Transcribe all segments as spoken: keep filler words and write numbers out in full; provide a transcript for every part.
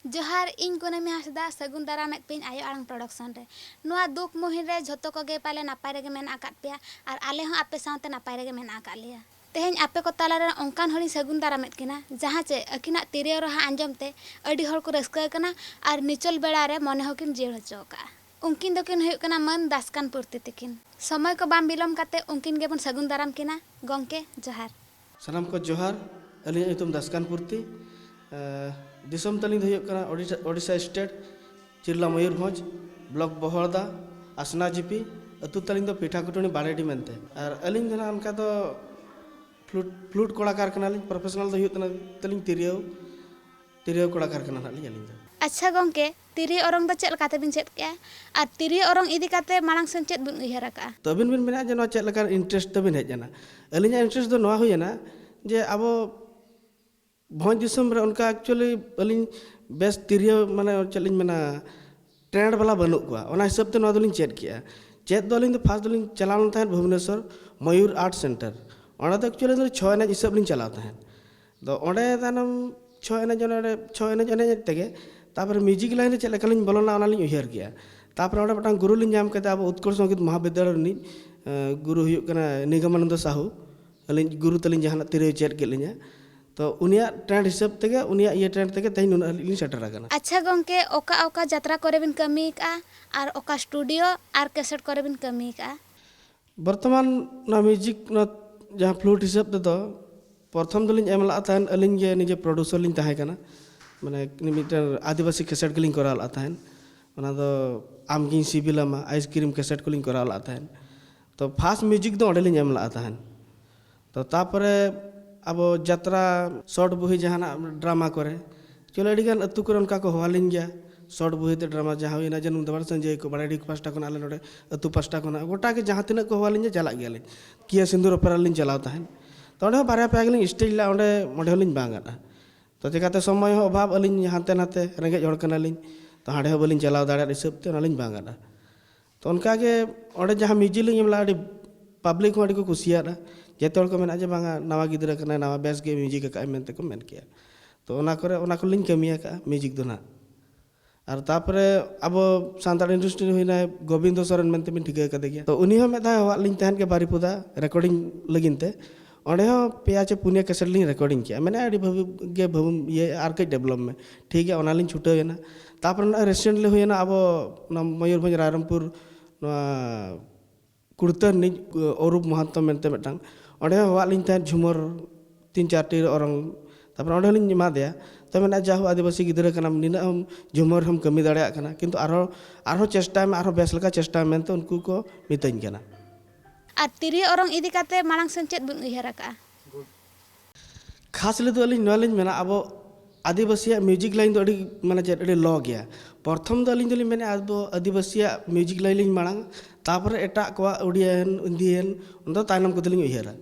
ᱡᱚᱦᱟᱨ, ᱤᱧ ᱠᱩᱱᱟᱹᱢᱤ ᱦᱟᱸᱥᱫᱟ, ᱥᱟᱹᱜᱩᱱ ᱫᱟᱨᱟᱢᱮᱫ ᱯᱮᱭᱟᱹᱧ ᱟᱭᱳ ᱟᱲᱟᱝ ᱯᱨᱚᱰᱟᱠᱥᱚᱱ ᱨᱮ᱾ ᱱᱚᱣᱟ ᱫᱩᱠ ᱢᱩᱦᱤᱱ ᱨᱮ ᱡᱷᱚᱛᱚ ᱠᱚᱜᱮ ᱯᱟᱞᱮ ᱱᱟᱯᱟᱭ ᱨᱮᱜᱮ ᱢᱮᱱᱟᱜ ᱟᱠᱟᱫ ᱯᱮᱭᱟ ᱟᱨ ᱟᱞᱮ ᱦᱚᱸ ᱟᱯᱮ ᱥᱟᱶᱛᱮ ᱱᱟᱯᱟᱭ ᱨᱮᱜᱮ ᱢᱮᱱᱟᱜ ᱟᱠᱟᱫ ᱞᱮᱭᱟ᱾ ᱛᱮᱦᱮᱧ ᱟᱯᱮ ᱠᱚ ᱛᱟᱞᱟᱨᱮ ᱚᱱᱠᱟᱱ ᱦᱚᱲᱤᱧ ᱥᱟᱹᱜᱩᱱ ᱫᱟᱨᱟᱢᱮᱫ ᱠᱤᱱᱟ, ᱡᱟᱦᱟᱸ ᱪᱮ ᱟᱹᱠᱤᱱᱟᱜ ᱛᱤᱨᱭᱳ ᱨᱟᱦᱟ ᱟᱸᱡᱚᱢ ᱛᱮ ᱟᱹᱰᱤ ᱦᱚᱲ ᱠᱚ ᱨᱟᱹᱥᱠᱟᱹ ᱟᱠᱟᱱᱟ ᱟᱨ ᱱᱤᱪᱚᱞ ᱵᱮᱲᱟ ᱨᱮ ᱢᱚᱱᱮ ᱦᱚᱸᱠᱤᱱ ᱡᱤᱭᱟᱹᱲ ᱦᱚᱪᱚ ᱟᱠᱟᱫᱼᱟ᱾ ᱩᱱᱠᱤᱱ ᱫᱚᱠᱤᱱ ᱦᱩᱭᱩᱜ ᱠᱟᱱᱟ ᱢᱟᱹᱱ ᱫᱟᱥᱠᱟᱱ ᱯᱩᱨᱛᱤ ᱛᱤᱠᱤᱱ᱾ ᱥᱚᱢᱚᱭ ᱠᱚ ᱵᱟᱝ ᱵᱤᱞᱚᱢ ᱠᱟᱛᱮ ᱩᱱᱠᱤᱱ ᱜᱮᱵᱚᱱ ᱥᱟᱹᱜᱩᱱ ᱫᱟᱨᱟᱢ ᱠᱤᱱᱟ᱾ ᱜᱚᱢᱠᱮ, ᱡᱚᱦᱟᱨ᱾ ᱥᱟᱱᱟᱢ ᱠᱚ ᱡᱚᱦᱟᱨ᱾ ᱟᱹᱞᱤᱧᱟᱜ ᱧᱩᱛᱩᱢ ᱫᱟᱥᱠᱟᱱ ᱯᱩᱨᱛᱤ᱾ ᱮᱸ, ᱫᱤᱥᱚᱢ ᱛᱟᱹᱞᱤᱧ ᱫᱚ ᱦᱩᱭᱩᱜ ᱠᱟᱱᱟ ᱳᱰᱤᱥᱟ, ᱳᱰᱤᱥᱟ ᱥᱴᱮᱴ, ᱡᱤᱞᱟ ᱢᱚᱭᱩᱨᱵᱷᱚᱸᱡᱽ, ᱵᱞᱚᱠ ᱵᱚᱦᱚᱲᱫᱟ, ᱟᱥᱱᱟ ᱡᱤᱯᱤ, ᱟᱹᱛᱩ ᱛᱟᱹᱞᱤᱧ ᱫᱚ ᱯᱤᱴᱷᱟᱠᱩᱴᱩᱱᱤ ᱵᱟᱲᱮᱰᱤ ᱢᱮᱱᱛᱮ᱾ ᱟᱨ ᱟᱹᱞᱤᱧ ᱫᱚ ᱱᱟᱦᱟᱜ ᱚᱱᱠᱟ ᱫᱚ ᱯᱷᱞᱩᱴ, ᱯᱷᱞᱩᱴ ᱠᱚᱲᱟᱠᱟᱨ ᱠᱟᱱᱟᱞᱤᱧ᱾ ᱯᱨᱚᱯᱷᱮᱥᱚᱱᱟᱞ ᱫᱚ ᱦᱩᱭᱩᱜ ᱠᱟᱱᱟ ᱛᱟᱹᱞᱤᱧ ᱛᱤᱨᱭᱳ, ᱛᱤᱨᱭᱳ ᱠᱚᱲᱟᱠᱟᱨ ᱠᱟᱱᱟ ᱱᱟᱦᱟᱜ ᱞᱤᱧ ᱟᱹᱞᱤᱧ ᱫᱚ᱾ ᱟᱪᱪᱷᱟ ᱜᱚᱢᱠᱮ, ᱛᱤᱨᱭᱳ ᱚᱨᱚᱝ ᱫᱚ ᱪᱮᱫ ᱞᱮᱠᱟ ᱛᱮᱵᱤᱱ ᱪᱮᱫ ᱠᱮᱜᱼᱟ? ᱟᱨ ᱛᱤᱨᱭᱳ ᱚᱨᱚᱝ ᱤᱫᱤ ᱠᱟᱛᱮ ᱢᱟᱲᱟᱝ ᱥᱮᱱ ᱪᱮᱫ ᱵᱤᱱ ᱩᱭᱦᱟᱹᱨ ᱟᱠᱟᱜᱼᱟ? ᱛᱚ ᱟᱹᱵᱤᱱ ᱵᱤᱱ ᱢᱮᱱᱟ ᱡᱮ ᱱᱚᱣᱟ ᱪᱮᱫ ᱞᱮᱠᱟᱱ ᱤᱱᱴᱟᱨᱮᱥᱴ ᱛᱟᱹᱵᱤᱱ ᱦᱮᱡ ᱮᱱᱟ? ᱟᱹᱞᱤᱧᱟᱜ ᱤᱱᱴᱟᱨᱮᱥᱴ ᱫᱚ ᱱᱚᱣᱟ ᱦᱩᱭᱮᱱᱟ ᱡᱮ ᱟᱵᱚ ᱵᱷᱚᱸᱡᱽ ᱫᱤᱥᱚᱢ ᱨᱮ ᱚᱱᱠᱟ ᱮᱠᱪᱩᱭᱮᱞᱤ ᱟᱹᱞᱤᱧ ᱵᱮᱥ ᱛᱤᱨᱭᱳ, ᱢᱟᱱᱮ ᱪᱮᱫ ᱞᱤᱧ ᱢᱮᱱᱟ, ᱴᱨᱮᱱᱰ ᱵᱟᱞᱟ ᱵᱟᱹᱱᱩᱜ ᱠᱚᱣᱟ᱾ ᱚᱱᱟ ᱦᱤᱥᱟᱹᱵ ᱛᱮ ᱱᱚᱣᱟ ᱫᱚᱞᱤᱧ ᱪᱮᱫ ᱠᱮᱜᱼᱟ᱾ ᱪᱮᱫ ᱫᱚ ᱟᱹᱞᱤᱧ ᱫᱚ ᱯᱷᱟᱥᱴ ᱫᱚᱞᱤᱧ ᱪᱟᱞᱟᱣ ᱞᱮᱱ ᱛᱟᱦᱮᱸᱫ ᱵᱷᱩᱵᱽᱱᱮᱥᱚᱨ ᱢᱚᱭᱩᱨ ᱟᱨᱴ ᱥᱮᱱᱴᱟᱨ᱾ ᱚᱸᱰᱮ ᱫᱚ ᱮᱠᱪᱩᱭᱮᱞᱤ ᱫᱚ ᱪᱷᱚ ᱮᱱᱮᱡ ᱦᱤᱥᱟᱹᱵ ᱞᱤᱧ ᱪᱟᱞᱟᱣ ᱛᱟᱦᱮᱸᱫ᱾ ᱫᱚ ᱚᱸᱰᱮ ᱛᱟᱭᱱᱚᱢ ᱪᱷᱚ ᱮᱱᱮᱡ, ᱚᱸᱰᱮ ᱪᱷᱚ ᱮᱱᱮᱡ ᱮᱱᱮᱡ ᱛᱮᱜᱮ ᱛᱟᱨᱯᱚᱨᱮ ᱢᱤᱣᱡᱤᱠ ᱞᱟᱭᱤᱱ ᱨᱮ ᱪᱮᱫ ᱞᱮᱠᱟᱞᱤᱧ ᱵᱚᱞᱚᱱᱟ, ᱚᱱᱟᱞᱤᱧ ᱩᱭᱦᱟᱹᱨ ᱠᱮᱜᱼᱟ᱾ ᱛᱟᱨᱯᱚᱨᱮ ᱚᱸᱰᱮ ᱢᱤᱫᱴᱟᱝ ᱜᱩᱨᱩ ᱞᱤᱧ ᱧᱟᱢ ᱠᱮᱫᱟ, ᱟᱵᱚ ᱩᱛᱠᱚᱨ ᱥᱚᱝᱜᱤᱛ ᱢᱚᱦᱟᱵᱤᱫᱽᱫᱟᱞᱚᱭ ᱨᱤᱱᱤᱡ, ᱮᱸ, ᱜᱩᱨᱩ ᱦᱩᱭᱩᱜ ᱠᱟᱱᱟ ᱱᱤᱜᱚᱢᱟᱱᱚᱱᱫᱚ ᱥᱟᱦᱩ᱾ ᱟᱹᱞᱤᱧ ᱜᱩᱨᱩ ᱛᱟᱹᱞᱤᱧ ᱡᱟᱦᱟᱸᱱᱟᱜ ᱛᱤᱨᱭᱳᱭ ᱪᱮᱫ ᱠᱮᱫ ᱞᱤᱧᱟ᱾ ᱛᱚ ᱩᱱᱤᱭᱟᱜ ᱴᱨᱮᱱᱰ ᱦᱤᱥᱟᱹᱵ ᱛᱮᱜᱮ, ᱩᱱᱤᱭᱟᱜ ᱤᱭᱟᱹ ᱴᱨᱮᱱᱰ ᱛᱮᱜᱮ ᱛᱮᱦᱮᱧ ᱱᱩᱱᱟᱹᱜ ᱦᱟᱹᱵᱤᱡ ᱞᱤᱧ ᱥᱮᱴᱮᱨ ᱟᱠᱟᱱᱟ᱾ ᱟᱪᱪᱷᱟ ᱜᱚᱢᱠᱮ, ᱚᱠᱟ ᱚᱠᱟ ᱡᱟᱛᱨᱟ ᱠᱚᱨᱮ ᱵᱤᱱ ᱠᱟᱹᱢᱤ ᱟᱠᱟᱜᱼᱟ ᱟᱨ ᱚᱠᱟ ᱥᱴᱩᱰᱤᱭᱳ ᱟᱨ ᱠᱮᱥᱮᱴ ᱠᱚᱨᱮ ᱵᱤᱱ ᱠᱟᱹᱢᱤ ᱟᱠᱟᱜᱼᱟ? ᱵᱚᱨᱛᱚᱢᱟᱱ ᱱᱚᱣᱟ ᱢᱤᱣᱡᱤᱠ, ᱱᱚᱣᱟ ᱡᱟᱦᱟᱸ ᱯᱷᱞᱩᱴ ᱦᱤᱥᱟᱹᱵ ᱛᱮᱫᱚ, ᱯᱨᱚᱛᱷᱚᱢ ᱫᱚᱞᱤᱧ ᱮᱢ ᱞᱟᱜ ᱛᱟᱦᱮᱸᱱ, ᱟᱹᱞᱤᱧ ᱜᱮ ᱱᱤᱡᱮ ᱯᱨᱚᱰᱩᱥᱟᱨ ᱞᱤᱧ ᱛᱟᱦᱮᱸ ᱠᱟᱱᱟ᱾ ᱢᱟᱱᱮ ᱢᱤᱫᱴᱮᱱ ᱟᱹᱫᱤᱵᱟᱹᱥᱤ ᱠᱮᱥᱮᱴ ᱜᱮᱞᱤᱧ ᱠᱚᱨᱟᱣ ᱞᱟᱜ ᱛᱟᱦᱮᱸᱱ᱾ ᱚᱱᱟ ᱫᱚ ᱟᱢᱜᱤᱧ ᱥᱤᱵᱤᱞᱟᱢᱟ, ᱟᱭᱤᱥᱠᱨᱤᱢ ᱠᱮᱥᱮᱴ ᱠᱚᱞᱤᱧ ᱠᱚᱨᱟᱣ ᱞᱟᱜ ᱛᱟᱦᱮᱸᱱ᱾ ᱛᱚ ᱯᱷᱟᱥᱴ ᱢᱤᱣᱡᱤᱠ ᱫᱚ ᱚᱸᱰᱮ ᱞᱤᱧ ᱮᱢ ᱞᱟᱜ ᱛᱟᱦᱮᱸᱱ᱾ ᱛᱚ ᱛᱟᱯᱚᱨᱮ ᱟᱵᱚ ᱡᱟᱛᱨᱟ, ᱥᱚᱨᱴ ᱵᱩᱦᱤ, ᱡᱟᱦᱟᱸᱱᱟᱜ ᱰᱨᱟᱢᱟ ᱠᱚᱨᱮ, ᱪᱚᱞᱚ ᱟᱹᱰᱤ ᱜᱟᱱ ᱟᱹᱛᱩ ᱠᱚᱨᱮ ᱚᱱᱠᱟ ᱠᱚ ᱦᱚᱦᱚᱣᱟᱞᱤᱧ ᱜᱮᱭᱟ᱾ ᱥᱚᱨᱴ ᱵᱩᱦᱤ ᱛᱮ ᱰᱨᱟᱢᱟ ᱡᱟᱦᱟᱸ ᱦᱩᱭᱱᱟ, ᱡᱮ ᱱᱚᱝᱫᱟᱵᱟᱲ ᱥᱟᱹᱧᱡᱟᱹᱭ ᱠᱚ, ᱵᱟᱲᱮᱰᱤ ᱯᱟᱥᱴᱟ ᱠᱷᱚᱱᱟᱜ, ᱟᱞᱮ ᱱᱚᱰᱮ ᱟᱹᱛᱩ ᱯᱟᱥᱴᱟ ᱠᱷᱚᱱᱟᱜ, ᱜᱚᱴᱟ ᱜᱮ ᱡᱟᱦᱟᱸ ᱛᱤᱱᱟᱹᱜ ᱠᱚ ᱦᱚᱦᱚᱣᱟᱞᱤᱧ ᱜᱮᱭᱟ, ᱪᱟᱞᱟᱜ ᱜᱮᱭᱟᱞᱤᱧ᱾ ᱠᱤᱭᱟᱹ ᱥᱤᱸᱫᱩᱨ ᱚᱯᱮᱨᱟ ᱞᱤᱧ ᱪᱟᱞᱟᱣ ᱛᱟᱦᱮᱸᱱ᱾ ᱛᱚ ᱚᱸᱰᱮ ᱦᱚᱸ ᱵᱟᱨᱭᱟ ᱯᱮᱭᱟ ᱜᱮᱞᱤᱧ ᱥᱴᱮᱡᱽ ᱞᱮᱫᱼᱟ, ᱚᱸᱰᱮ, ᱚᱸᱰᱮ ᱦᱚᱸᱞᱤᱧ ᱵᱟᱝ ᱟᱫᱼᱟ᱾ ᱛᱚ ᱪᱮᱠᱟᱛᱮ ᱥᱚᱢᱚᱭ ᱦᱚᱸ ᱚᱵᱷᱟᱵᱽ, ᱟᱹᱞᱤᱧ ᱦᱟᱱᱛᱮ ᱱᱟᱛᱮ ᱨᱮᱸᱜᱮᱡ ᱦᱚᱲ ᱠᱟᱱᱟᱞᱤᱧ, ᱛᱚ ᱦᱟᱸᱰᱮ ᱦᱚᱸ ᱵᱟᱹᱞᱤᱧ ᱪᱟᱞᱟᱣ ᱫᱟᱲᱮᱭᱟᱜ ᱦᱤᱥᱟᱹᱵ ᱛᱮ ᱚᱱᱟᱞᱤᱧ ᱵᱟᱝ ᱟᱫᱼᱟ᱾ ᱛᱚ ᱚᱱᱠᱟᱜᱮ ᱚᱸᱰᱮ ᱡᱟᱦᱟᱸ ᱢᱤᱣᱡᱤᱠ ᱞᱤᱧ ᱮᱢ ᱞᱮᱫᱼᱟ, ᱟᱹᱰᱤ ᱯᱟᱵᱽᱞᱤᱠ ᱦᱚᱸ ᱟᱹᱰᱤ ᱠᱚ ᱠᱩᱥᱤᱭᱟᱫᱼᱟ᱾ ᱡᱮᱛᱮ ᱦᱚᱲ ᱠᱚ ᱢᱮᱱᱟ ᱡᱮ, "ᱵᱟᱝᱟ, ᱱᱟᱣᱟ ᱜᱤᱫᱽᱨᱟᱹ ᱠᱟᱱᱟᱭ, ᱱᱟᱣᱟ ᱵᱮᱥ ᱜᱮ ᱢᱤᱣᱡᱤᱠ ᱟᱠᱟᱫᱼᱟᱭ" ᱢᱮᱱᱛᱮ ᱠᱚ ᱢᱮᱱ ᱠᱮᱜᱼᱟ᱾ ᱛᱚ ᱚᱱᱟ ᱠᱚᱨᱮ, ᱚᱱᱟ ᱠᱚᱞᱤᱧ ᱠᱟᱹᱢᱤ ᱟᱠᱟᱫᱼᱟ, ᱢᱤᱣᱡᱤᱠ ᱫᱚ ᱱᱟᱦᱟᱜ᱾ ᱟᱨ ᱛᱟᱯᱚᱨᱮ ᱟᱵᱚ ᱥᱟᱱᱛᱟᱲ ᱤᱱᱰᱟᱥᱴᱨᱤ ᱨᱮ ᱦᱩᱭᱱᱟᱭ ᱜᱳᱵᱤᱱᱫᱚ ᱥᱚᱨᱮᱱ ᱢᱮᱱᱛᱮ ᱵᱤᱱ ᱴᱷᱤᱠᱟᱹ ᱟᱠᱟᱫᱮ ᱜᱮᱭᱟ᱾ ᱛᱚ ᱩᱱᱤ ᱦᱚᱸ ᱢᱤᱫ ᱫᱷᱟᱣ ᱦᱚᱦᱚᱣᱟᱫ ᱞᱤᱧ ᱛᱟᱦᱮᱸᱫ ᱜᱮ ᱵᱟᱨᱤᱯᱚᱫᱟ ᱨᱮᱠᱚᱨᱰᱤᱝ ᱞᱟᱹᱜᱤᱫ ᱛᱮ᱾ ᱚᱸᱰᱮ ᱦᱚᱸ ᱯᱮᱭᱟ ᱪᱮ ᱯᱩᱱᱭᱟᱹ ᱠᱮᱥᱮᱴ ᱞᱤᱧ ᱨᱮᱠᱚᱨᱰᱤᱝ ᱠᱮᱜᱼᱟ᱾ ᱢᱮᱱᱮ, "ᱟᱹᱰᱤ ᱵᱷᱟᱹᱜᱤ ᱜᱮ ᱵᱟᱹᱵᱩᱢ ᱤᱭᱟᱹᱭᱮᱫᱼᱟ, ᱟᱨ ᱠᱟᱹᱡ ᱰᱮᱵᱷᱞᱚᱯ ᱢᱮ᱾" ᱴᱷᱤᱠ ᱜᱮᱭᱟ, ᱚᱱᱟ ᱞᱤᱧ ᱪᱷᱩᱴᱟᱹᱣ ᱮᱱᱟ᱾ ᱛᱟᱯᱚᱨᱮ ᱱᱚᱜᱼᱚᱭ ᱨᱤᱥᱮᱱᱴᱞᱤ ᱦᱩᱭᱮᱱᱟ ᱟᱵᱚ ᱱᱚᱣᱟ ᱢᱚᱭᱩᱨᱵᱷᱚᱸᱡᱽ ᱨᱟᱭᱨᱚᱝᱯᱩᱨ ᱱᱚᱣᱟ ᱠᱩᱲᱛᱟᱹ ᱨᱤᱱᱤᱡ ᱚᱨᱩᱯ ᱢᱚᱦᱟᱱᱛᱚ ᱢᱮᱱᱛᱮ ᱢᱤᱫᱴᱟᱝ, ᱚᱸᱰᱮ ᱦᱚᱸ ᱦᱚᱦᱚᱣᱟᱫ ᱞᱤᱧ ᱛᱟᱦᱮᱸᱫ ᱡᱷᱩᱢᱟᱹᱨ ᱛᱤᱱ ᱪᱟᱨᱴᱤ ᱚᱨᱚᱝ, ᱛᱟᱯᱚᱨᱮ ᱚᱸᱰᱮ ᱦᱚᱸᱞᱤᱧ ᱮᱢᱟ ᱫᱮᱭᱟ᱾ ᱛᱚ ᱢᱮᱱᱟ, "ᱡᱟ ᱦᱳᱠ, ᱟᱹᱫᱤᱵᱟᱹᱥᱤ ᱜᱤᱫᱽᱨᱟᱹ ᱠᱟᱱᱟᱢ, ᱱᱤᱱᱟᱹᱜ ᱦᱚᱸ ᱡᱷᱩᱢᱟᱹᱨ ᱦᱚᱸᱢ ᱠᱟᱹᱢᱤ ᱫᱟᱲᱮᱭᱟᱜ ᱠᱟᱱᱟ, ᱠᱤᱱᱛᱩ ᱟᱨᱦᱚᱸ, ᱟᱨᱦᱚᱸ ᱪᱮᱥᱴᱟᱭ ᱢᱮ, ᱟᱨᱦᱚᱸ ᱵᱮᱥ ᱞᱮᱠᱟ ᱪᱮᱥᱴᱟᱭ ᱢᱮ," ᱢᱮᱱᱛᱮ ᱩᱱᱠᱩ ᱠᱚ ᱢᱤᱛᱟᱹᱧ ᱠᱟᱱᱟ᱾ ᱟᱨ ᱛᱤᱨᱭᱳ ᱚᱨᱚᱝ ᱤᱫᱤ ᱠᱟᱛᱮ ᱢᱟᱲᱟᱝ ᱥᱮᱱ ᱪᱮᱫ ᱵᱤᱱ ᱩᱭᱦᱟᱹᱨ ᱟᱠᱟᱫᱼᱟ? ᱠᱷᱟᱥ ᱞᱮᱫᱚ ᱟᱹᱞᱤᱧ ᱱᱚᱣᱟ ᱞᱤᱧ ᱢᱮᱱᱟ, ᱟᱵᱚ ᱟᱹᱫᱤᱵᱟᱹᱥᱤᱭᱟᱜ ᱢᱤᱣᱡᱤᱠ ᱞᱟᱭᱤᱱ ᱫᱚ ᱟᱹᱰᱤ, ᱢᱟᱱᱮ ᱪᱮᱫ, ᱟᱹᱰᱤ ᱞᱚ ᱜᱮᱭᱟ᱾ ᱯᱨᱚᱛᱷᱚᱢ ᱫᱚ ᱟᱹᱞᱤᱧ ᱫᱚᱞᱤᱧ ᱢᱮᱱᱟ, ᱟᱵᱚ ᱟᱹᱫᱤᱵᱟᱹᱥᱤᱭᱟᱜ ᱢᱤᱣᱡᱤᱠ ᱞᱟᱭᱤᱱ ᱞᱤᱧ ᱢᱟᱲᱟᱝ, ᱛᱟᱯᱚᱨᱮ ᱮᱴᱟᱜ ᱠᱚᱣᱟᱜ, ᱳᱰᱤᱭᱟᱱ, ᱤᱱᱰᱤᱭᱟᱱ, ᱚᱱᱟ ᱫᱚ ᱛᱟᱭᱱᱚᱢ ᱠᱚᱛᱮ ᱞᱤᱧ ᱩᱭᱦᱟᱹᱨᱟ᱾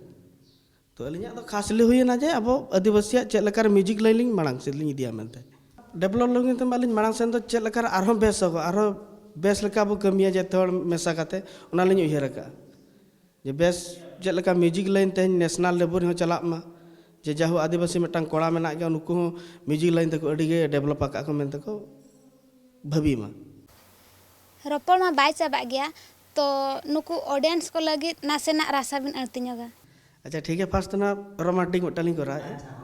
ᱛᱚ ᱟᱹᱞᱤᱧᱟᱜ ᱫᱚ ᱠᱷᱟᱥ ᱞᱮ ᱦᱩᱭᱮᱱᱟ ᱡᱮ ᱟᱵᱚ ᱟᱹᱫᱤᱵᱟᱹᱥᱤᱭᱟᱜ ᱪᱮᱫ ᱞᱮᱠᱟᱨᱮ ᱢᱤᱣᱡᱤᱠ ᱞᱟᱭᱤᱱ ᱞᱤᱧ ᱢᱟᱲᱟᱝ ᱥᱮᱫ ᱞᱤᱧ ᱤᱫᱤᱭᱟ ᱢᱮᱱᱛᱮ᱾ ᱰᱮᱵᱷᱞᱚᱯ ᱞᱟᱹᱜᱤᱫ ᱛᱮ ᱟᱹᱞᱤᱧ ᱢᱟᱲᱟᱝ ᱥᱮᱱ ᱫᱚ ᱪᱮᱫ ᱞᱮᱠᱟᱨᱮ ᱟᱨᱦᱚᱸ ᱵᱮᱥᱚᱜᱼᱟ, ᱟᱨᱦᱚᱸ ᱵᱮᱥ ᱞᱮᱠᱟ ᱵᱚ ᱠᱟᱹᱢᱤᱭᱟ ᱡᱚᱛᱚ ᱦᱚᱲ ᱢᱮᱥᱟ ᱠᱟᱛᱮ, ᱚᱱᱟ ᱞᱤᱧ ᱩᱭᱦᱟᱹᱨ ᱟᱠᱟᱫᱼᱟ᱾ ᱡᱮ ᱵᱮᱥ ᱪᱮᱫ ᱞᱮᱠᱟ ᱢᱤᱣᱡᱤᱠ ᱞᱟᱭᱤᱱ ᱛᱮᱦᱮᱧ ᱱᱮᱥᱱᱟᱞ ᱞᱮᱵᱮᱞ ᱨᱮᱦᱚᱸ ᱪᱟᱞᱟᱜ ᱢᱟ, ᱡᱮ ᱡᱟᱦᱳ ᱟᱹᱫᱤᱵᱟᱹᱥᱤ ᱢᱤᱫᱴᱟᱝ ᱠᱚᱲᱟ ᱢᱮᱱᱟᱜ ᱜᱮᱭᱟ, ᱱᱩᱠᱩ ᱦᱚᱸ ᱢᱤᱣᱡᱤᱠ ᱞᱟᱭᱤᱱ ᱛᱮᱠᱚ ᱟᱹᱰᱤ ᱜᱮ ᱰᱮᱵᱷᱞᱚᱯ ᱟᱠᱟᱫ ᱠᱚ ᱢᱮᱱᱛᱮ ᱠᱚ ᱵᱷᱟᱹᱵᱤ ᱢᱟ᱾ ᱨᱚᱯᱚᱲ ᱢᱟ ᱵᱟᱭ ᱪᱟᱵᱟᱜ ᱜᱮᱭᱟ, ᱛᱚ ᱱᱩᱠᱩ ᱚᱰᱤᱭᱮᱱᱥ ᱠᱚ ᱞᱟᱹᱜᱤᱫ ᱱᱟᱥᱮᱱᱟᱜ ᱨᱟᱥᱟ ᱵᱤᱱ ᱟᱹᱲᱛᱤ ᱧᱚᱜᱟ᱾ ᱟᱪᱪᱷᱟ, ᱴᱷᱤᱠ ᱜᱮᱭᱟ, ᱯᱷᱟᱥᱴ ᱚᱱᱟ ᱨᱳᱢᱟᱱᱴᱤᱠ ᱢᱤᱫᱴᱟᱝ ᱞᱤᱧ ᱠᱚᱨᱟᱣᱮᱫᱼᱟ᱾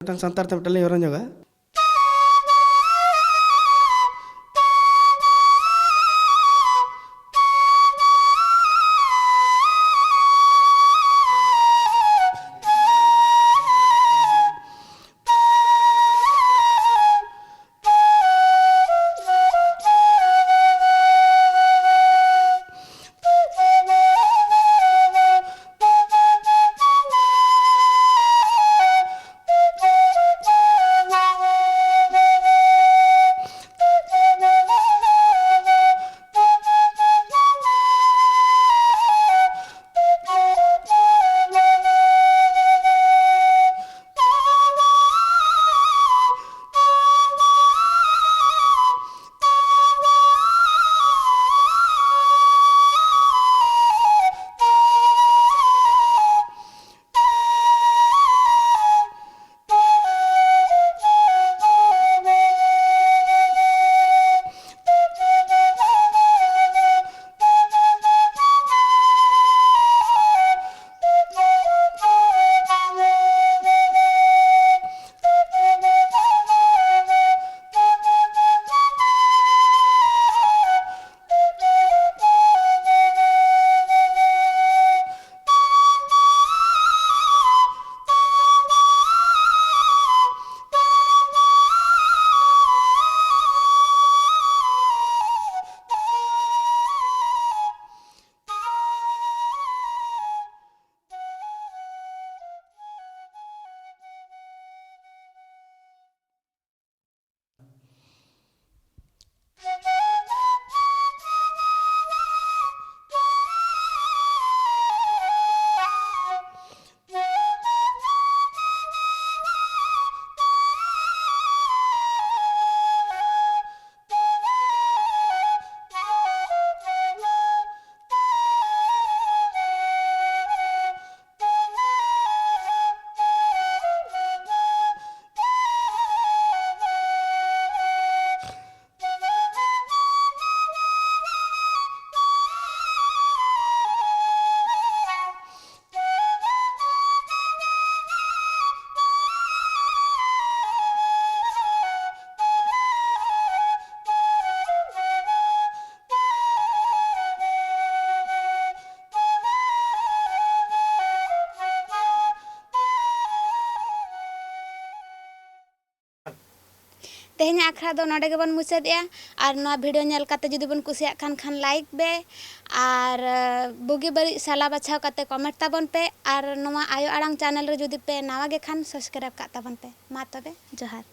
ᱢᱤᱫᱴᱟᱝ ᱥᱟᱱᱛᱟᱲ ᱛᱮ ᱢᱤᱫᱴᱟᱝ ᱞᱤᱧ ᱚᱨᱚᱝ ᱧᱚᱜᱟ᱾ ᱛᱮᱦᱮᱧᱟᱜ ᱟᱠᱷᱲᱟ ᱫᱚ ᱱᱚᱰᱮ ᱜᱮᱵᱚᱱ ᱢᱩᱪᱟᱹᱫᱮᱜᱼᱟ᱾ ᱟᱨ ᱱᱚᱣᱟ video ᱧᱮᱞ ᱠᱟᱛᱮ ᱡᱩᱫᱤ ᱵᱚᱱ ᱠᱩᱥᱤᱭᱟᱜ ᱠᱷᱟᱱ, ᱠᱷᱟᱱ like ᱯᱮ, ᱟᱨ ᱵᱩᱜᱤ ᱵᱟᱹᱲᱤᱡ ᱥᱟᱞᱟ ᱵᱟᱪᱷᱟᱣ ᱠᱟᱛᱮ comment ᱛᱟᱵᱚᱱ ᱯᱮ, ᱟᱨ ᱱᱚᱣᱟ ᱟᱭᱳ ᱟᱲᱟᱝ channel ᱨᱮ ᱡᱩᱫᱤ ᱯᱮ ᱱᱟᱣᱟ ᱜᱮ ᱠᱷᱟᱱ subscribe ᱠᱟᱜ ᱛᱟᱵᱚᱱ ᱯᱮ᱾ ᱢᱟ ᱛᱚᱵᱮ, ᱡᱚᱦᱟᱨ᱾